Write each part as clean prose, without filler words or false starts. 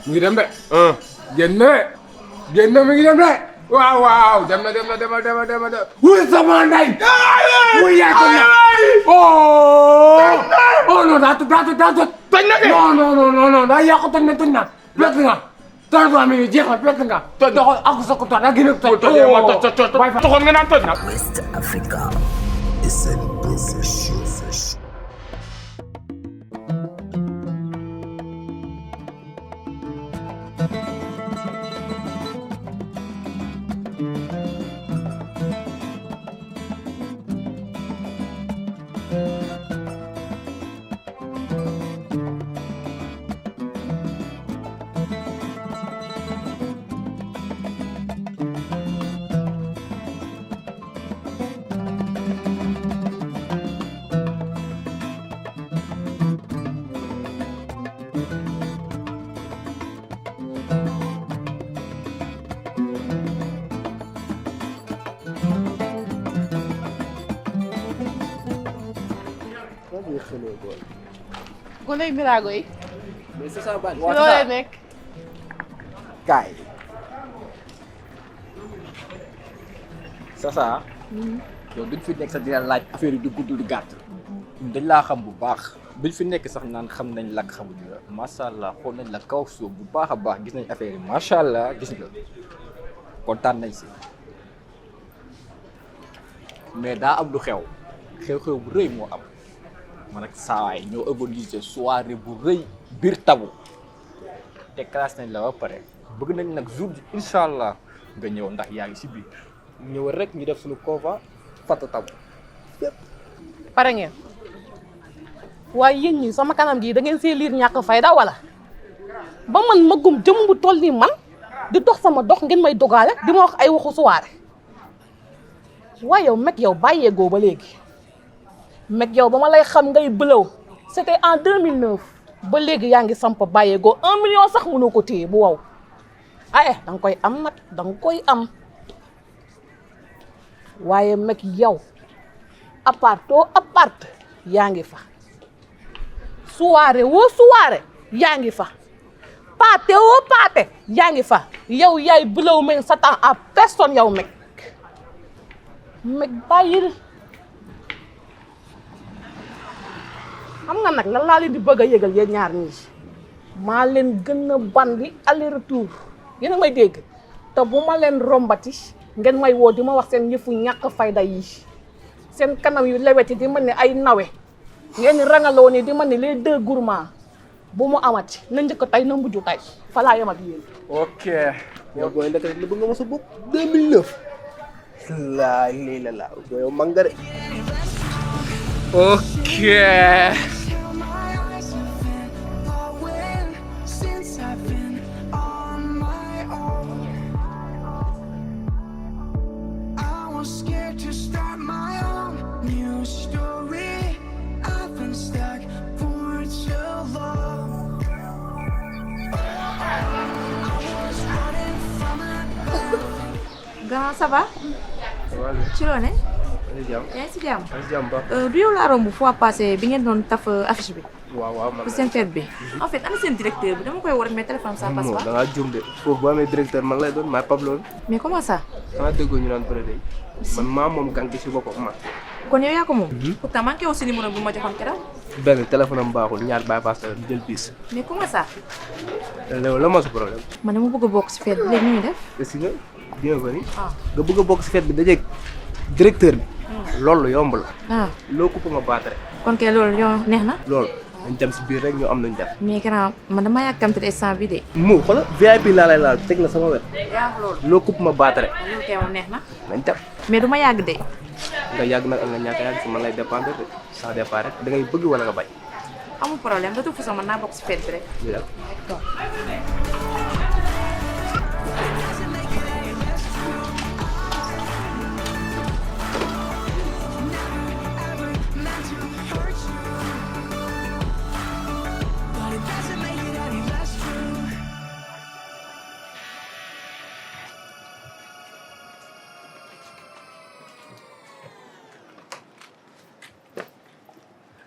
mu ngi dem de. génn mi ngi dem de. waaw dem na. wuy sama ndey. wuy yaa ko na. oh non daa toj. toj na de. non daa yàqu toj na. perte nga. territoire mi jeex na perte nga. doxal ak sa ko daa gën a toj. toxoon nga naan toj na. West Africa is a production. Gulay Mirago yi. mais c'est ça ban. loo lay nekk. kaay. Sasa. yow duñ fi nekk sax dina laaj affaire yi du gudd du gàtt. dañ laa xam bu baax. duñ fi nekk sax naan xam nañ la xamuñu la macha allah xool nañ la kaw suuf bu baax a baax gis nañ affaire yi macha allah gis nga kontaan nañ si. mais daa am lu xew-xew bu rëy moo am. man ak saawaay ñoo organiser soirée bu rëy biir tabu te classe nañ la ba pare bëgg nañ nag jour bi incha allah nga ñëw ndax yaa ngi si biir ñëw rek ñu def suñu convoi fàtte tabu. pare ngeen. waaye yéen ñi sama kanam gii da ngeen see liir ñàkk fayda wala ba man magum jëm bu toll nii man di dox sama dox ngeen may dogaale di ma wax ay waxu soirée waaye yow meg yow bàyyeegoo ba léegi. meg yow ba ma lay xam ngay bëlaw c'était en 2009 ba léegi yaa ngi samp bàyyeegoo 1 million sax mënoo ko téye bu wow ah danga koy am nag danga koy am waaye meg yow appart yaa ngi fa soirée yaa ngi fa paate yaa ngi fa yow yaay bëlaw men sa temps à personne yow meg bàyyil xam nga nag lan laa leen di bëgg a yëgal yéen ñaar ñii maa leen gën a bandi aller retour yéen a may dégg te bu ma leen rombati ngeen may woo di ma wax seen yëfu ñàkk fayda yi seen kanam yu leweti di mel ni ay nawe ngeen rangaloo ni di mel ni les deux gourmands bu mu amati na njëkk tey na mujj tey fa laa yem ak yéen. ok. yow booy ndek rek la bëgg nga ma sa bopp 2009. laa lii la yow mag nga de. ok. Grand ça va. ci loo ne. yaa ngi si jàmm. du yow laa romb fois passé bi ngeen doon taf affiche bi. waaw man pour seen fête bi. en fait ana seen directeur bi dama koy war mais téléphone ça passe pas. da ngaa juum de foofu boo amee directeur man lay doon maay Pablo. mais comment ça. xanaa déggoo ñu naan bëre de man maa moom gang gi si boppam ma. kon yow yaa ko moom. pourtant maa ngi koy wax si numéro bu ma joxoon keroog. benn téléphone am baaxul ñaar bypass la jël bis. mais comment ça. léegi la moo sa problème. man dama bëgg a bokk si fête bi léegi ñu def. est-ce que bienvenue. nga bëgg a bokk si fête bi dajeeg directeur bi. loolu yomb la. loo ko ma baat rek. kon kay loolu yow neex na. loolu dañ dem si biir rek ñu am nañ def. mais grand man damaa yàkkamte instant bi de. mu xoolal VIP laa lay laal teg la sama wet. yaa loolu. loo ko ma baat rek. loolu kay moom neex na. nañ dem. mais du ma yàgg de. nga yàgg nag ak nga ñàkk a yàgg si man lay dépendre de sans départ rek da ngay bëgg wala nga bañ. amul problème de toute façon man naa bokk si fête bi rek. d'accord.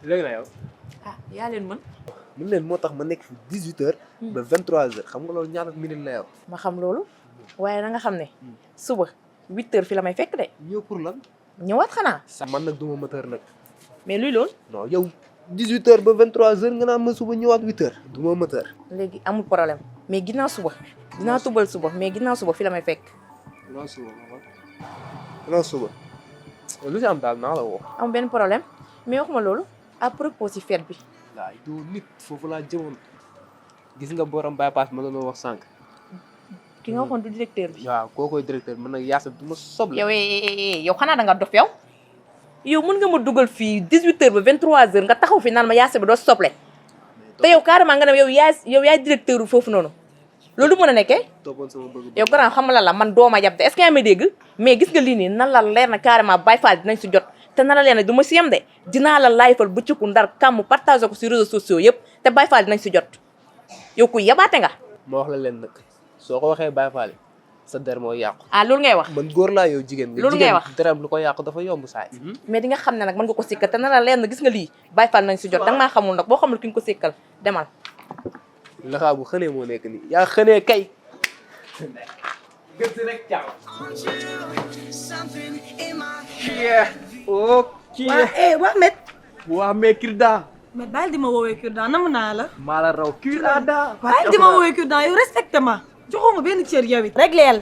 léegi na yow. yaa leen mën. mun leen moo tax ma nekk fi 18h ba 23h xam nga loolu ñaata minute la yow. ma xam loolu waaye na nga xam ne suba 8h fi la may fekk de ñëw pour lan. ñëwaat xanaa. man nag duma moteur nag. mais luy loolu. non yow 18h ba 23h nga naan ma suba ñëwaat 8h. duma moteur. léegi amul problème mais ginnaaw suba dinaa tubal suba mais ginnaaw suba fi la may fekk. ginnaaw suba ginnaaw suba. lu ci am daal naa la woo. amul benn problème mais waxuma loolu à propos si fête bi. waaw doo nit foofu laa jëmoon. gis nga borom bypass ma la doon wax sànq. ki nga waxoon du directeur bi. waaw koo koy directeur man nag yaasa du ma soble. yow xanaa da nga dof yow. yow mën nga ma dugal fii 18h ba 23h nga taxaw fi naan ma yaasa bi doo soble. te yow carrément nga ne yow yaay directeur foofu noonu. loolu du mën a nekkee. toppoon sama bëgg. yow grand xam la man dooma yab de est-ce que yaa may dégg mais gis nga lii nii nan la leer na carrément Baye Fall dinañ si jot te nan la leer na du ma si yem de dinaa la laayfal bu cëkku ndar kàmm partagé ko si réseaux sociaux yëpp te Baye Fall dinañ si jot yow ku yabaate nga. ma wax la leen nag soo ko waxee Baye Fall sa der moo yàqu. ah loolu ngay wax. man góor laa yow jigéen nga. loolu ngay wax jigéen deram lu ko yàqu dafa yomb saay. mais di nga xam ne nag mën nga ko sikkal te nan la leer na gis nga lii Baye Fall nañ si jot danga maa xamul nag boo xamul ki nga ko sikkal demal. laxaa bu xënee moo nekk nii yaa xënee kay. waa Met. waa mais Kirda. Met bàyyil di ma woowee Kirdan namu naa la. maa la raw Kirda. bàyyil di ma woowee Kirdan yow respecté ma joxoo ma benn cër yow it. rek leel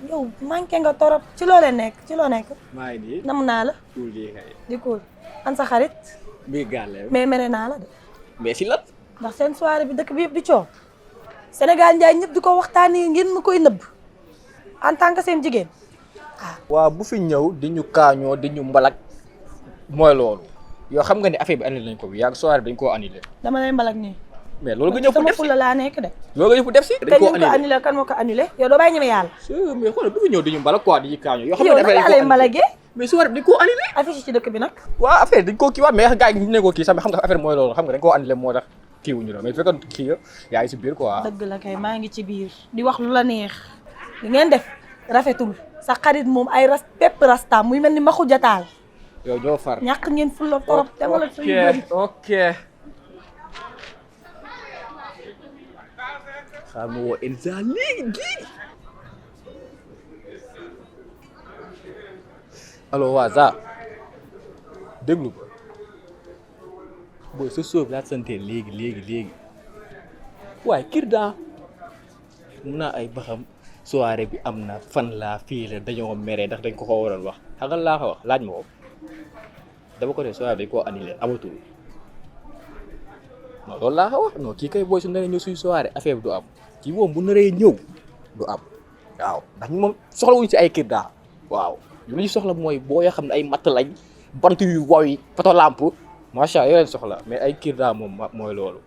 yow manqué nga torop ci loo leen nekk ci loo nekk. maa ngi nii. namu naa la. tuul yi kay. di cool an sa xarit. bii gàlle. mais mere naa la de. mais si lan. ndax seen soirée bi dëkk bi yëpp di coow. Sénégal njaay ñëpp di ko waxtaanee ngeen ma koy nëbb en tant que seen jigéen. waaw bu fi ñëw di ñu kaañoo di ñu mbalak mooy loolu yow xam nga ne affaire bi annulé nañ ko bi yàgg soirée bi dañ koo annulé dama lay mbalak nii. mais loolu nga ñëpp sama def si fulla laa nekk de. loolu nga ñëpp def si dañ kañ koo ñu ko annulé kan moo ko annulé yow doo bàyyi ñeme yàlla. mais xoolal bu fi ñëw di ñu mbalak quoi di ñu kaañoo yoo xam yow nga naka affaire laa lay mbalagee. mais soirée bi dañ koo annulé affiche ci dëkk bi nag. waaw affaire dañ koo kii waat mais gars yi ñu ne ko kii sax mais xam nga affaire mooy loolu xam nga dañ koo annulé moo tax kii wuñu la mais bu fekkoon kii yaa ngi si biir quoi. dëgg la kay maa ngi ci biir di wax lu la neex li ngeen def rafetul sa xarit moom ay pepp rasta muy mel ni maxu jataal yow ñoo far. ñàkk ngeen fulla torop dama la suñu bëri ok xaar ma woo Elsa léegi allo waa Za déglu ko booy sa sóob laa sante léegi waaye Kirda mun naa ay baxam soirée bi am na fan laa fii la dañoo mere ndax dañ ko ko waroon wax xagal laa ko wax laaj ma ko dama ko ne soirée dañ koo annulé amatul non loolu laa ko wax non kii kay booy su naree ñëw suñu soirée affaire bi du am kii moom bu naree ñëw du am waaw ndax ñu moom soxla wuñu si ay Kirda waaw lu ñu soxla mooy boo yoo xam ne ay matt lañ bant yu wow yi poto lampe macha allah yoo leen soxla mais ay Kirda moom mooy loolu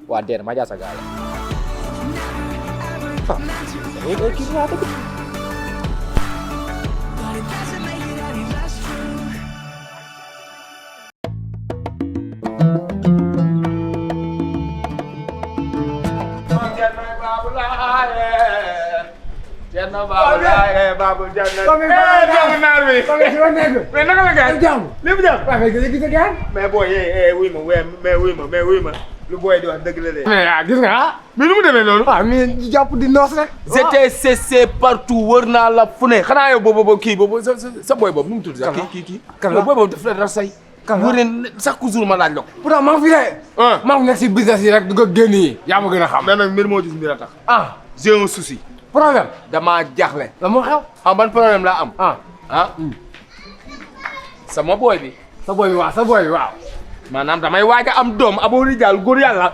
waa der maa jaa sa gaal ah ay Kirda tamit Babou Diagne naar bi mais naka la gars jàmm lépp jàmm waaw mais gis nga gars mais booy wuy ma lu booy di wax dëgg la de. mais gis nga ah mais nu mu demee loolu waaw mais jàpp di noos rek GTCC partout wër naa la fu ne xanaa yow boobu kii boobu sa booy boobu nu mu tudd sax kii kan la booy boobu daf la daf say wër chaque jour ma laaj la ko pourtant maa ngi fi de maa ngi nekk si business yi rek di ko génn yi yaa ma gën a xam mais nag mbir moo gis mbir a tax ah j'ai un souci problème damaa jaaxle la moo xew xam ban problème laa am ah sama booy bi sa booy bi waaw maanaam damay waaj a am doom abo rijal góor yàlla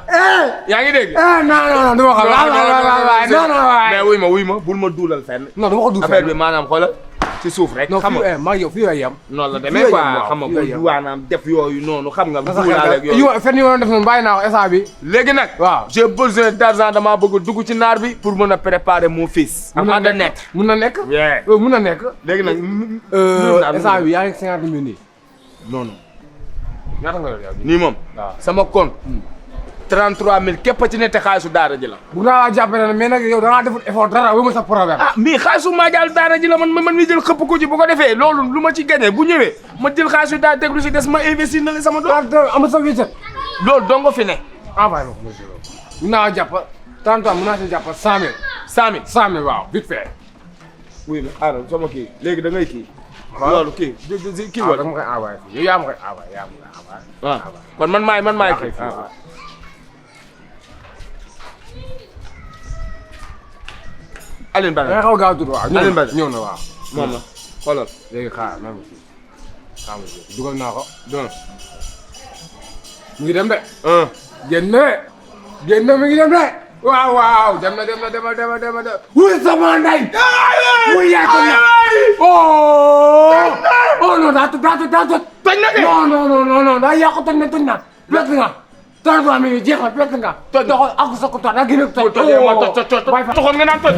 yaa ngi dégg non du ma xam waay mais wuy ma bul ma duulal fenn non du ma ko duul affaire bi maanaam xoolal ci suuf rek xam nga maa yow fii yam noonu la demee quoi xam nga bu duwaanaam def yooyu noonu xam nga duulaaleeg yooyu fenn yi ma def noonu bàyyi naa ko instant bi léegi nag waaw j'ai besoin d'argent damaa bëgg a dugg ci naar bi pour mën a préparer mon fils avant de naître mun na nekk mun na nekk léegi nag instant bi yaa ngi 50 000 nii non non ñaata nga yor yow nii moom waaw sama compte 33000 képp ci ne te xaalisu daara ji la. bu naa laa jàppale ne mais nag yow da ngaa deful effort dara wu ma sa problème. ah mais xaalisu maajaal daara ji la man mi jël xëpp ko ci bu ko defee loolu lu ma ci gagné bu ñëwee ma jël xaalisu daara teg lu si des ma investir na la sama doom. am sa wéccet. loolu dong nga fi ne. envoyé ma ko monsieur Lo. mun naa jàpp 30 mun naa si jàpp 100000. 100000 100000 waaw vite fait. wuy ma xaaral sama kii léegi da ngay kii. waaw loolu kii kii waaw wala. da nga ma koy envoyé fii yow yaa ma koy envoyé yaa ma koy envoyé. waaw kon man maay kii. waaw. Aline da Bada ngay xaw a gaaw tuuti waaw. Alioune Bada ñëw na waaw. moom la xoolal. léegi xaar même kii xaar ma kii dugal naa ko. mu ngi dem de. génn mi ngi dem de. waaw dem na. wuy sama ndey. wuy yaa ko na. oh non daa toj. toj na de. non daa yàqu toj na. perte nga. 33 minutes jeex na perte nga. toj na ak sa ko toj daa gën a toj. toj nga naan toj. Bye. toxoon nga naan toj.